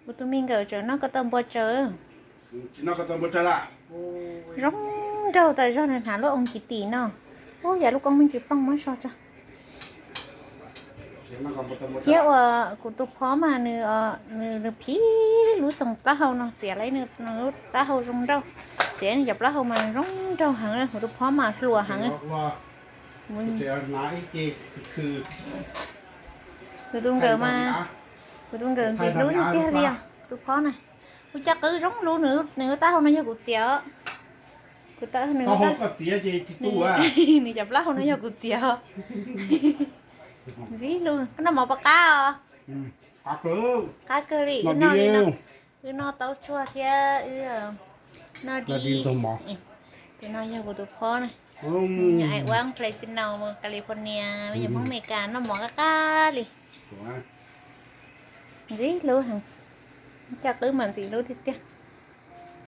Kuv tus me nkawm tseem noj ko taw npua tsawv. Zoo nraug tas zog, nws hnav lub oo ci tim no. Ub, yam lub koob me tsis plooj muab so tso. Thiab uas kuv tus phob mas nws, nws phiv lub xoo taub hau no, txiav lawm nws lub taub hau zoo nraug, txiav nws cov plaub hau mas zoo nraug heev, kuv tus phob mas hluas heev. Kuv tus nkawm mas, kuv tus nkawm ntxim hlub tiag tiag li os, kuv tus phob na. Kuv caj qwb zoo lub, nws lub taub hau no yog kuv txiav os. Kuv, nws cov plaub hau no yog kuv txiav os. Ntxim hlub, koj noj mov puas qab os? Qab kawg li, wb noj li no, wb noj taub tsuag thiab wb noj dib. Tus no yog kuv tus phob na. Yog ai ua Fresno, California, me nyuam Hmoob Amelikas noj mov qab qab li. Ntxim hlub heev, caj qwb mas ntxim hlub tiag tiag.